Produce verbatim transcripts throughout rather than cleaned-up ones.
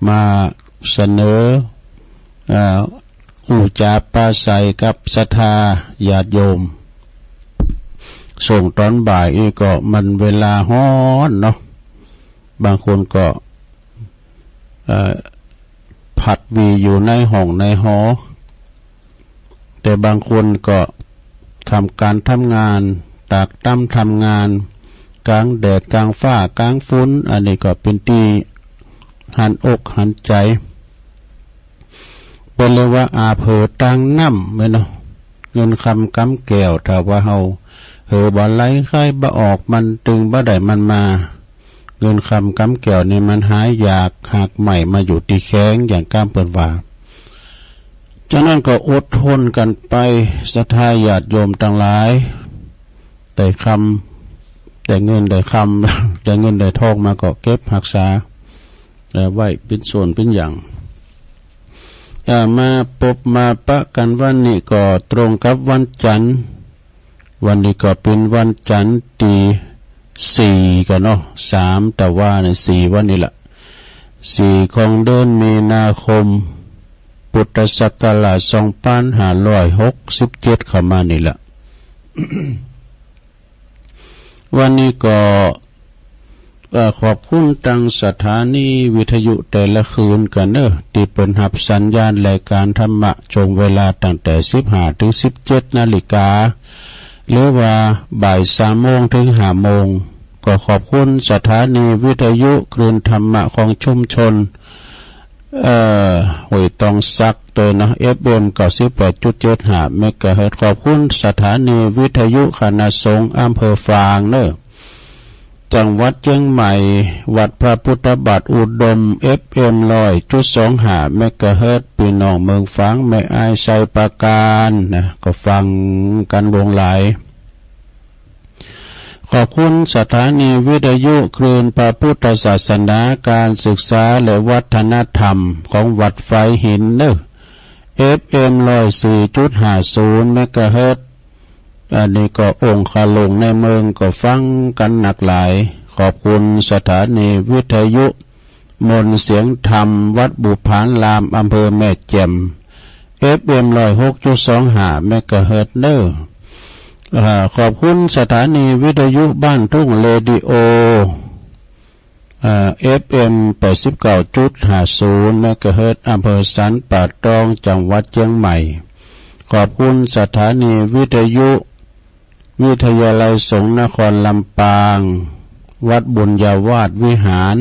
มาเสนอ เอ่อ อู้จ๋าปราศรัยกับศรัทธาญาติโยม ส่งต๋อนบ่ายอี้ก็มันเวลาฮ้อนเนาะ บางคนก็ เอ่อ ผัดวีอยู่ในห้องในหอ แต่บางคนก็ทำก๋านทำงาน ตากตำทำงาน ก๋างแดดก๋างฟ้าก๋างฝน อันนี้ก็เป๋นตี้หันอกหันใจ๋ เปิ้นเรียกว่าอาเผลอตางน้ำแม่นเนาะ เงินคำกำแก้ว ถ้าว่าเฮาเผลอบ่ไหลคายบ่ออก มันตึงบ่ได้มันมา เงินคำกำแก้วนี่มันหายาก หากไม้มาอยู่ตี้แข้ง อย่างก้ามเปิ้นว่า ฉะนั้นก็อดทนกั๋นไป ศรัทธาญาติโยมตังหลาย ได้คำ ได้เงินได้คำ ได้เงินได้ทองมาก็เก็บฮักษา เอ่อ ไว้เป๋นส่วนเป๋นอย่าง เอ่อ มาปบมาปะกั๋นวันนี้ก็ตรงกับวันจันทร์ วันนี้ก็เป๋นวันจันทร์ตี้สี่ก่อเนาะ สามตะวาเนี่ย สี่วันนี้ละ สี่ของเดือนมีนาคม พุทธศักราชสองปันห้าร้อยหกสิบเจ็ดเข้ามานี่ละ วันนี้ก็ เอ่อ ขอบคุณตังสถานีวิทยุแต่ละคืนกั๋นเนาะ ตี้เปิ้นฮับสัญญาณรายก๋านธรรมะ ช่วงเวลาตั้งแต่สิบห้าเถิงสิบเจ็ดนาฬิกา หรือว่าบ่ายสามโมงเถิงห้าโมง ก็ขอบคุณสถานีวิทยุคลื่นธรรมะของชุมชน เอ่อ ห้วยตองสักตวยเนาะ เอฟเอ็มเก้าสิบแปดจุดเจ็ดห้าเมกะเฮิรตซ์ ขอบคุณสถานีวิทยุคณะสงฆ์อำเภอฝางเนาะ จังหวัดเจียงใหม่ วัดพระพุทธบาทอุดม เอฟเอ็มร้อยจุดสองห้าเมกะเฮิรตซ์ ปี้น้องเมืองฝาง แม่อาย ไชยปราการนะ ก็ฟังกั๋นหลวงหลาย ขอบคุณสถานีวิทยุคลื่นพระพุทธศาสนา ก๋านศึกษาและวัฒนธรรมของวัดฝายหินเนาะ เอฟเอ็มร้อยสี่จุดห้าศูนย์เมกะเฮิรตซ์ อันนี้ก็องค์คลุงในเมืองก็ฟังกั๋นนักหลาย ขอบคุณสถานีวิทยุ มนต์เสียงธรรม วัดบุพาราม อำเภอแม่แจ่ม เอฟเอ็มร้อยหกจุดสองห้าเมกะเฮิรตซ์เนาะ อ่า ขอบคุณสถานีวิทยุบ้านทุ่งเรดิโอ อ่า เอฟเอ็มแปดสิบเก้าจุดห้าศูนย์เมกะเฮิรตซ์ อำเภอสันป่าตอง จังหวัดเจียงใหม่ ขอบคุณสถานีวิทยุ วิทยาลัยสงฆ์นครลำปาง วัดบุญญาวาสวิหาร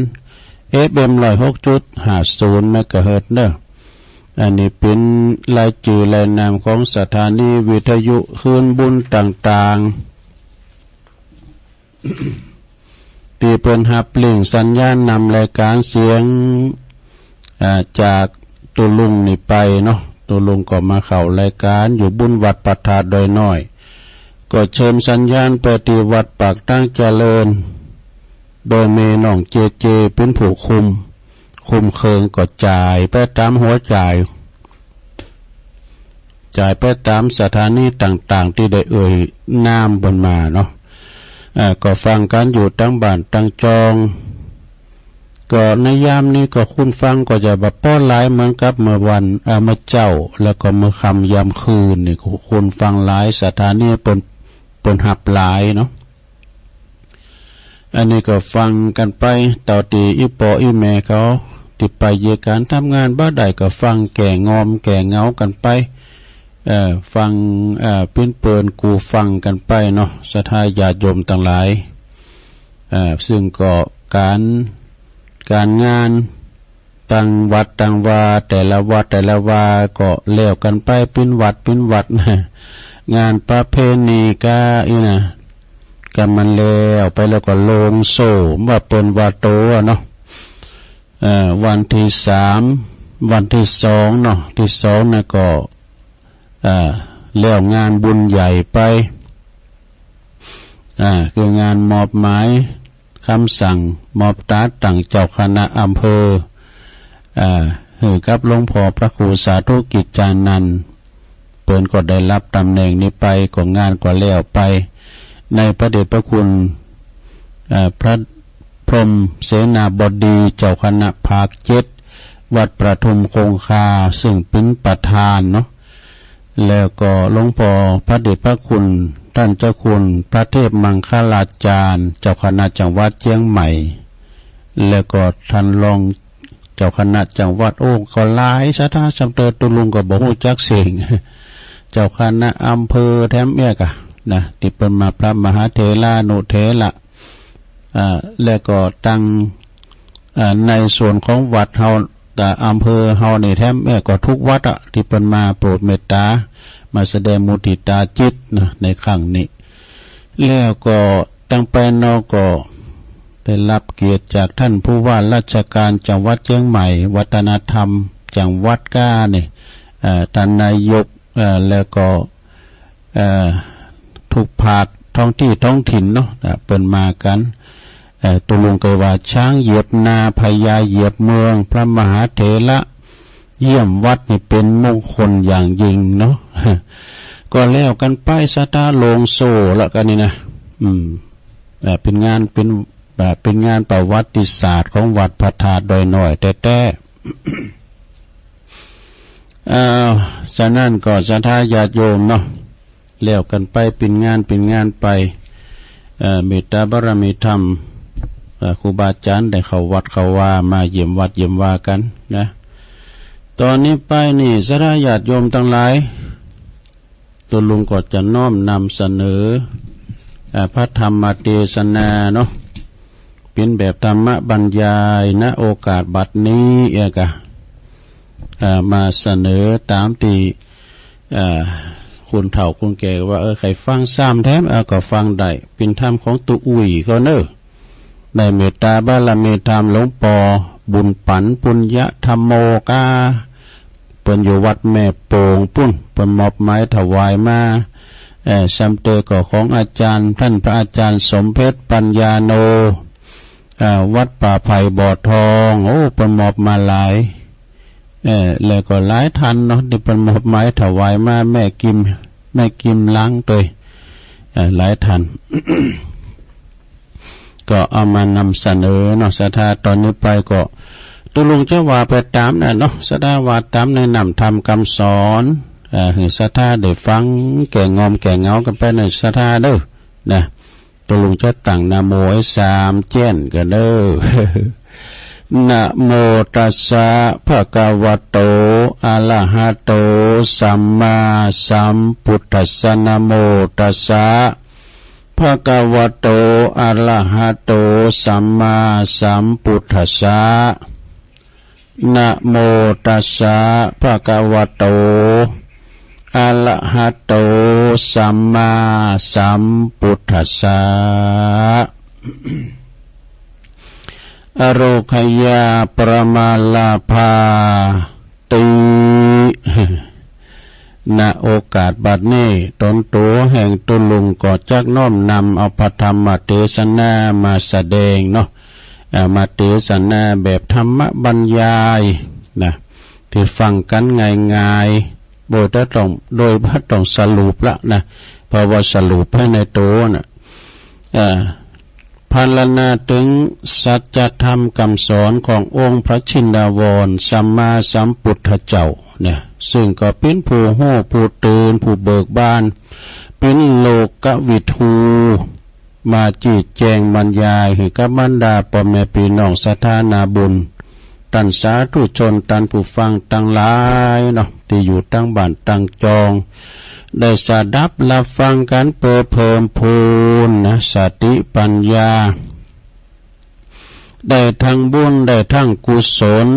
เอฟเอ็มร้อยหกจุดห้าศูนย์เมกะเฮิรตซ์เนาะ อันนี้เป๋นรายจื้อรายนามของสถานีวิทยุคลื่นบุญต่างๆ ตี้เปิ้นฮับลิงก์สัญญาณนำรายก๋านเสียง อ่า จากตุ๊ลุงนี่ไปเนาะ ตุ๊ลุงก็มาเข้ารายก๋านอยู่บุญวัดพระธาตุดอยน้อย ก็เชิญสัญญาณไปตี้วัดปากตางเจริญ โดยมีน้องเจเจเป๋นผู้คุม คุมเครื่องก็จ่ายไปต๋ามหัวจ่าย จ่ายไปต๋ามสถานีต่างๆ ตี้ได้เอ่ยนามเปิ้นมาเนาะ เอ่อ ก็ฟังกั๋นอยู่ตังบ้านตังจอง ก็ในยามนี้ก็คนฟังก็จะบ่ปอหลายเหมือนกับเมื่อวัน เอ่อ เมื่อเจ๊า แล้วก็เมื่อค่ำยามคืนนี่คนฟังหลาย สถานีเปิ้น เปิ้นฮับหลายเนาะ อันนี้ก็ฟังกั๋นไป เต้าตี้อี่ป้ออี่แม่เขาตี้ไปเยียะก๋านทำงานบ่ได้ก็ฟังแก้งอมแก้เหงากั๋นไป เอ่อ ฟัง เอ่อ ปิ้นเปิ้นกูฟังกั๋นไปเนาะ ศรัทธาญาติโยมตังหลาย เอ่อ ซึ่งก็ก๋าน ก๋านงาน ตังวัดตังวา แต่ละวัดแต่ละวาก็แล้วกั๋นไป ปิ้นวัดปิ้นวัด งานประเพณีก้าอี้นะ ก็มันแล้วไปแล้วก็ลงโซ่ ว่าเปิ้นว่าโตอะเนาะ เอ่อ วันตี้สาม วันตี้สองเนาะ ตี้สองน่ะก็ เอ่อ แล้วงานบุญใหญ่ไป อ่า คืองานมอบหมาย กำสั่งมอบต๋าตั้งเจ้าคณะอำเภอ อ่า หื้อกับหลวงพ่อพระครูสาธุกิจจานันท์ เปิ้นก็ได้ฮับต๋ำแหน่งนี้ไป ก็งานก็แล้วไป ในพระเดชพระคุณ อ่า พระพรหมเสนาบดีเจ้าคณะภาคเจ็ด วัดประทุมคงคา ซึ่งเป๋นประธานเนาะ แล้วก็หลวงป้อพระเดชพระคุณต้านเจ้าคุณพระเทพมังคลาจารย์ เจ้าคณะจังหวัดเจียงใหม่ แล้วก็ต้านรองเจ้าคณะจังหวัด โอ้ ก็หลายศรัทธา จำเติบตุ๊ลุงก็บ่ฮู้จักเสียง เจ้าคณะอำเภอแถมเอี้ยก่ะนะ ตี้เปิ้นมา พระมหาเถรานุเถระ อ่า แล้วก็ตัง อ่า ในส่วนของวัดเฮา แต่อำเภอเฮานี่แถมเอี้ยก่ะ กู้วัดอะ ตี้เปิ้นมาโผดเมตต๋า มาแสดงมุทิตาจิตนะ ในครั้งนี้ แล้วก็ตังไปเนาะ ก็ได้ฮับเกียรติจากต้านผู้ว่าราชการจังหวัดเจียงใหม่ วัฒนธรรมจังหวัดก้านี่ เอ่อ ต้านนายก เอ่อ แล้วก็ เอ่อ กู้ภาคท้องตี้ท้องถิ่นเนาะ เอ่อ เปิ้นมากั๋น เอ่อ ตุ๊ลุงก็ว่า ช้างเหยียบนา พญาเหยียบเมือง พระมหาเถระเยี่ยมวัดนี่เป๋นมงคลอย่างยิ่งเนาะ ก็แล้วกั๋นไป ศรัทธา ลงโซ่ละกั๋นนี่นะ อืม เอ่อ เป๋นงาน เป๋น เอ่อ เป๋นงานประวัติศาสตร์ของวัดพระธาตุดอยน้อยแต๊ๆ เอ่อ ฉะนั้นก็ศรัทธาญาติโยมเนาะ แล้วกั๋นไปเป๋นงานเป๋นงานไป เอ่อ เมตตาบารมีธรรม เอ่อ ครูบาอาจ๋ารย์ได้เข้าวัดเข้าวา มาเยี่ยมวัดเยี่ยมวากั๋นนะ ต๋อนนี้ไปนี่ศรัทธาญาติโยมตังหลาย ตุ๊ลุงก็จะน้อมนำเสนอ อ่า พระธรรมเตสนาเนาะ เป๋นแบบธรรมบรรยาย ณ โอกาสบัดนี้เอี้ยก่ะ อ่า มาเสนอต๋ามตี้ อ่า คนเฒ่าคนแก่ว่า เออ ใค่ฟังซ้ำแถม เออ ก็ฟังได้ เป๋นธรรมของตุ๊อุ้ยเขาเนาะ ได้เมตตาบารมีธรรมหลวงป้อบุญปั๋น ปุญญะธัมโมก้า เปิ้นอยู่วัดแม่โป่งปู๊น เปิ้นมอบหมายถวายมา เอ่อ ซ้ำเตอก็ของอาจ๋ารย์ ต้านพระอาจ๋ารย์สมเพชรปัญญาโน เอ่อ วัดป่าไผ่บ่อทอง โอ้ เปิ้นมอบมาหลาย เอ่อ แล้วก็หลายต้านเนาะ ตี้เปิ้นมอบหมายถวายมา แม่กิม แม่กิมลังตวย เอ่อ หลายต้าน ก็เอามานำเสนอเนาะ ศรัทธา ต๋อนนี้ไปก็ตุ๊ลุงจะว่าไปต๋ามนั้นเนาะ ศรัทธา ว่าต๋ามในน้ำธรรมกำสอน เอ่อ หื้อศรัทธาได้ฟังแก้งอมแก้เหงากั๋นไปเน่อ ศรัทธาเด้อ นะ ตุ๊ลุงจะตั้งนะโมให้สามเจ้นก่อนเด้อ นะโมตัสสะ ภะคะวะโต อะระหะโต สัมมาสัมพุทธัสสะ นะโมตัสสะ ภะคะวะโต อะระหะโต สัมมาสัมพุทธัสสะ นะโมตัสสะ ภะคะวะโต อะระหะโต สัมมาสัมพุทธัสสะ อโรคยา ปรมาลาภาติ ณ โอกาสบัดนี้ ต๋นตั๋วแห่งตุ๊ลุงก็จักน้อมนำเอาพระธรรมเตสนามาแสดงเนาะ เอ่อ มาเตสนาแบบธรรมบรรยายนะ ตี้ฟังกั๋นง่ายๆ โดยบ่ต้อง โดยบ่ต้องสรุปละนะ เพราะว่าสรุปไปในตั๋วน่ะ เอ่อ พรรณนาเถิงสัจธรรมกำสอนขององค์พระชินวรสัมมาสัมพุทธเจ้าเนี่ย ซึ่งก็เป๋นผู้ฮู้ ผู้ตื่น ผู้เบิกบาน เป๋นโลกวิทู มาจี๊แจงบรรยายหื้อกับบรรดาป้อแม่ปี้น้องศรัทธานาบุญ ต้านสาธุชน ต้านผู้ฟังตังหลายเนาะ ตี้อยู่ตังบ้านตังจอง ได้สดับฮับฟังกั๋นเปื้อเพิ่มพูนนะ สติปัญญา ได้ตังบุญ ได้ตังกุศล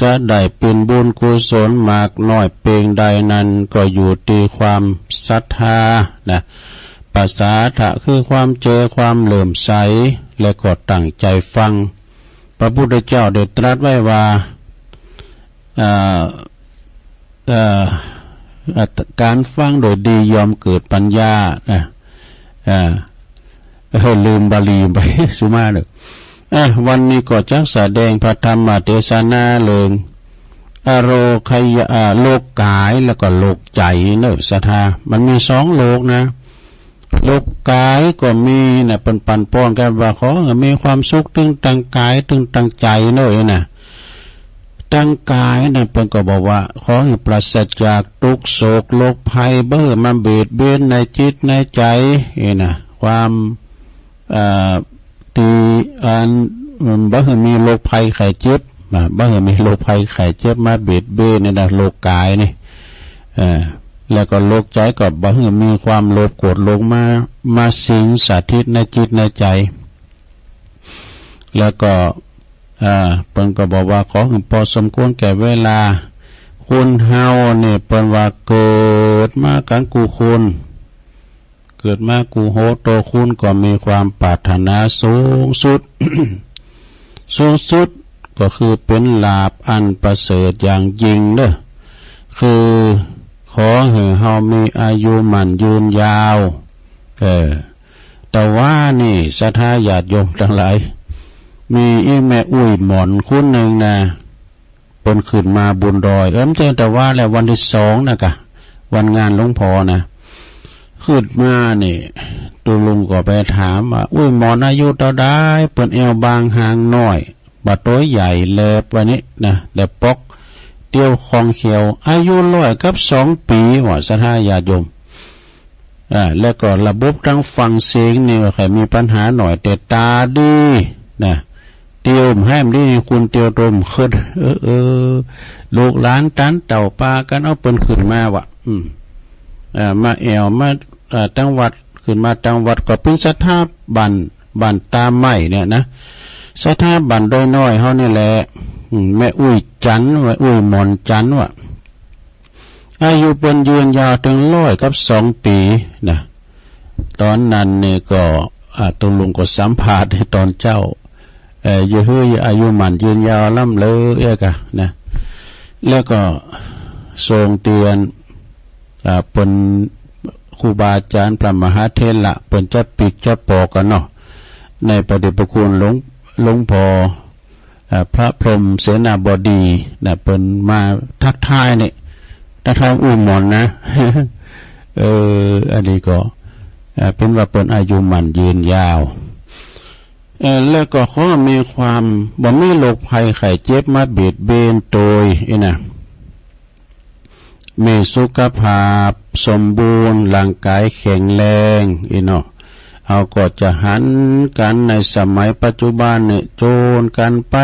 จะได้เป๋นบุญกุศลมากน้อยเป๋นใดนั้น ก็อยู่ตี้ความศรัทธานะ ปสาทะ คือความเจื้อ ความเลื่อมใส และก็ตั้งใจ๋ฟัง พระพุทธเจ้าได้ตรัสไว้ว่า เอ่อ เอ่อ ก๋านฟังโดยดีย่อมเกิดปัญญานะ เอ่อ เออ ลืมบาลีไป สุมาเน่อ อ่ะ วันนี้ก็จักแสดงพระธรรมเตสนาเถิง อโรคยา อ่า โรคก๋ายแล้วก็โรคใจ๋เน่อ ศรัทธา มันมีสองโรคนะ โรคก๋ายก็มีนะ เปิ้นปั๋นป้อนกั๋นว่า ขอหื้อมีความสุขตึงตังก๋าย ตึงตังใจ๋เน่อนะ ตังก๋ายนะ เปิ้นก็บอกว่า ขอหื้อปราศจากตุ๊กข์โศกโรคภัย บ่หื้อมาเบียดเบียนในจิตในใจ๋ นี่นะ ความ เอ่อ ตี้อัน บ่หื้อมีโรคภัยไข้เจ็บนะ บ่หื้อมีโรคภัยไข้เจ็บมาเบียดเบียนนี่นะ โรคก๋ายนี่ เออ แล้วก็โรคใจ๋ก็บ่หื้อมีความโลภโกรธหลงมา มาสิงสถิตในจิตในใจ๋ แล้วก็ อ่า เปิ้นก็บอกว่า ขอหื้อปอสมควรแก่เวลา คนเฮานี่ เปิ้นว่าเกิดมากั๋นกู้คน เกิดมากู้โห โตคูณก็มีความปรารถนาสูงสุด สูงสุดก็คือเป๋นลาภอันประเสริฐอย่างยิ่งเน่อ คือขอหื้อเฮามีอายุมั่นยืนยาว เออ แต่ว่านี่ศรัทธาญาติโยมตังหลาย มีอี่แม่อุ๊ยหมอนคนนึ่งนะ เปิ้นขึ้นมาบนดอย เออ บ่ใจ้แต่ว่าแหละ วันตี้สองนะก่ะ วันงานหลวงพ่อนะ ขึ้นมานี่ ตุ๊ลุงก็ไปถามว่า อุ๊ยหมอนอายุเต้าใด เปิ้นแอ่วบางหางน้อย บ่ตั๋วใหญ่แล ว่านี้นะ แต่ปอกเตี้ยวคล่องแคล่ว อายุร้อยกับสองปี๋ ว่าศรัทธาญาติโยม อ่า แล้วก็ระบบตังฟั่งเสียงนี่ก็ใค่มีปัญหาหน่อย แต่ต๋าดีนะ เตียวบ่หื้อดี คนเตียวต๋นบ่ขึ้น เออ เออ ลูกหลานตันเต้าปากั๋นเอาเปิ้นขึ้นมาว่ะ อืม อ่า มาแอ่ว มา อ่า ตังวัด ขึ้นมาตังวัด ก็เป๋นศรัทธาบ้าน บ้านต๋าไม้เนี่ยนะ ศรัทธาบ้านดอยน้อยเฮานี่แหละ อืม แม่อุ๊ยจันทร์ แม่อุ๊ยหมอนจันทร์ว่ะ อายุเปิ้นยืนยาวเถิงร้อยกับสองปี๋นะ ต๋อนนั้นนี่ก็ อ่า ตุ๊ลุงก็สัมภาษณ์ในต๋อนเจ๊า เอ่อ อย่าหื้ออายุมั่นยืนยาวล้ำเลิศเอ๊ะก่ะนะ แล้วก็ทรงเตียน อ่า เปิ้นครูบาอาจ๋ารย์พระมหาเถระ เปิ้นจะปิ๊กจะปอกั๋นเนาะ ในพระเดชพระคุณหลวง หลวงพ่อ อ่า พระพรหมเสนาบดีนะ เปิ้นมาตั๊กทายนี่ ตั๊กทายอุ๊ยหมอนนะ เออ อันนี้ก็ อ่า เป๋นว่าเปิ้นอายุมั่นยืนยาว เออ แล้วก็ขอมีความ บ่มีโรคภัยไข้เจ็บมาเบียดเบียนโตย อี้นะ มีสุขภาพสมบูรณ์ ร่างก๋ายแข็งแรง อี้เนาะ เฮาก็จะหันกั๋นในสมัยปัจจุบันนี่ จวนกั๋นไป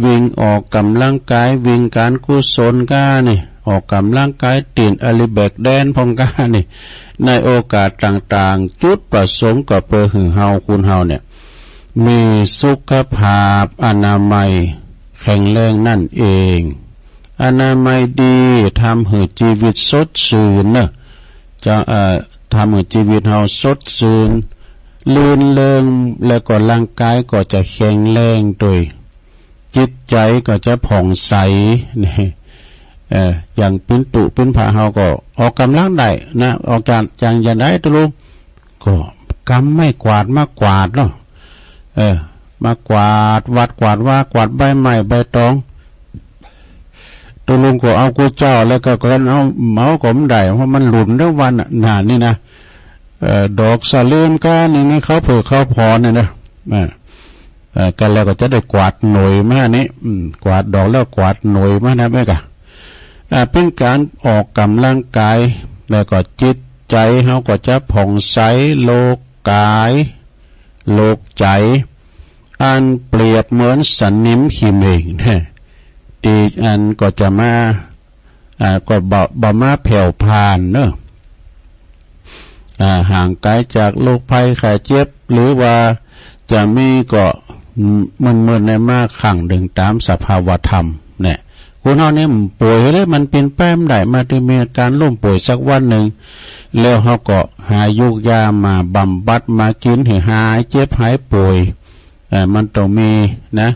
วิ่งออกก๋ำลังก๋าย วิ่งก๋านกุศลก้านี่ ออกก๋ำลังก๋าย เต้นแอโรบิกแดนซ์พ่องก้านี่ ในโอกาสต่างๆ จุดประสงค์ก็เปื้อหื้อเฮา คนเฮาเนี่ย มีสุขภาพอนามัยแข็งแรงนั่นเอง อนามัยดีทำหื้อจีวิตสดชื่นเนาะ จะ เอ่อ ทำหื้อจีวิตเฮาสดชื่น รื่นเริง แล้วก็ร่างก๋ายก็จะแข็งแรงโตย จิตใจ๋ก็จะผ่องใส นี่ เอ่อ อย่างเป๋นตุ๊เป๋นผาเฮาก็ออกก๋ำลังได้นะ ออกจาก อย่าง อย่างใดตุ๊ลุง ก็ก๋ำไม้กวาดมากวาดเนาะ เออ มากวาดวัดกวาดวา กวาดใบไม้ใบตอง ตุ๊ลุงก็เอากู้เจ้า แล้วก็ ก็เอา เมาก็บ่ได้ เพราะมันหลุนตึงวันน่ะ หน้านี่นะ เอ่อ ดอกสะเลือนก้านี่นะ เขาเผิกเขาผ่อนเนี่ยนะ อ่า เอ่อ ก็แล้วก็จะได้กวาดหน่วยมานี่ อืม กวาดดอกแล้วกวาดหน่วยมานะแม่กะ อ่า เป๋นก๋านออกก๋ำลังก๋าย แล้วก็จิตใจ๋เฮาก็จะผ่องใส โลกก๋าย โลกใจ๋ อันเปรียบเหมือนสนิมขี้เม่งนะ ตี้อันก็จะมา อ่า ก็บ่ บ่มาแผ่วพรานเนาะ อ่า ห่างไก๋จากโรคภัยไข้เจ็บ หรือว่าจะมีก็ อืม มัน มันได้มาครั้งนึ่งต๋ามสภาวธรรมเนี่ย คนเฮาเนี่ยมันป่วยเลย มันเป๋นไปบ่ได้ มันต้องมีก๋านล้มป่วยสักวันนึ่ง แล้วเฮาก็หายูกยามาบำบัด มากิ๋นหื้อหายเจ็บหายป่วย เอ่อ มันต้องมีนะ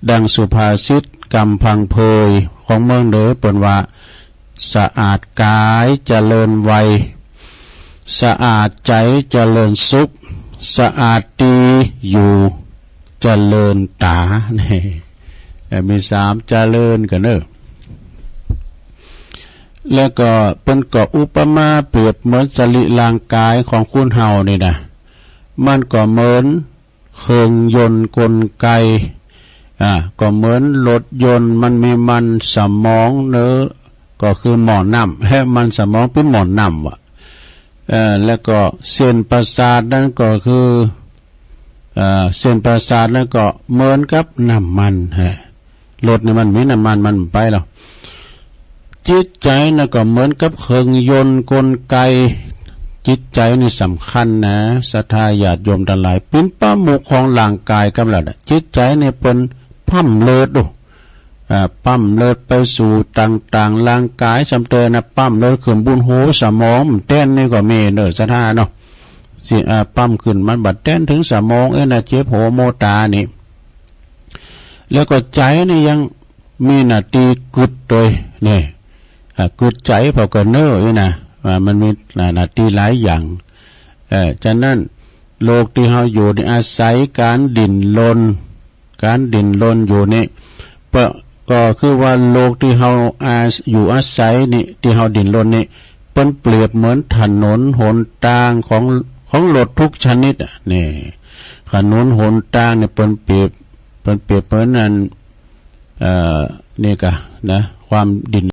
ดังสุภาษิต กำพังเพยของเมืองเหนือเปิ้นว่า สะอาดก๋ายเจริญวัย สะอาดใจ๋เจริญสุข สะอาดตี้อยู่เจริญต๋า นี่ เอ่อ มีสามเจริญกั๋นเนาะ แล้วก็เปิ้นก็อุปมาเปรียบเหมือนสรีร่างก๋ายของคนเฮานี่นะ มันก็เหมือน เครื่องยนต์กลไก อ่า ก็เหมือนรถยนต์มันมีมันสมองเนอะ ก็คือหม้อน้ำ มันสมองเป๋นหม้อน้ำว่ะ เอ่อ แล้วก็เส้นประสาทนั้นก็คือ เอ่อ เส้นประสาทนั้นก็เหมือนกับน้ำมันฮะ รถนี่มันมีน้ำมันมันไปแล้ว จิตใจ๋น่ะก็เหมือนกับเครื่องยนต์กลไก จิตใจ๋นี่สำคัญนะ ศรัทธาญาติโยมตังหลาย เป๋นประมุขของร่างกายกำลังน่ะ จิตใจ๋นี่เปิ้นปั๊มเลือดดู อ่า ปั๊มเลือดไปสู่ต่างๆ ร่างกาย ส่ำเติมนะ ปั๊มเลือดขึ้นบนหัวสมอง แต้นนี่ก็มีเนอะ ศรัทธาเนาะ สิ อ่า ปั๊มขึ้นมันบ่าแต้นเถิงสมอง เอ้ยนะ เจ็บหัวโมตานี่ แล้วก็ใจ๋นี่ยังมีหน้าตี้กึ๊ดตวย นี่ อ่า กึ๊ดใจ๋เผาก็เนอะ เอ้ยนะ อ่า มันมีหน้า หน้าตี้หลายอย่าง เอ่อ ฉะนั้นโลกตี้เฮาอยู่นี่อาศัยก๋านดิ้นรน ก๋านดิ้นรนอยู่นี่ เปิ้น ก็คือว่าโลกตี้เฮาอาศ- อยู่อาศัยนี่ ตี้เฮาดิ้นรนนี่ เปิ้นเปรียบเหมือนถนนหนตางของ ของรถกู้ชนิดอะ นี่ ถนนหนตางนี่เปิ้นเปรียบ เปิ้นเปรียบเหมือนอัน เอ่อ นี่กะนะ ความดิ้น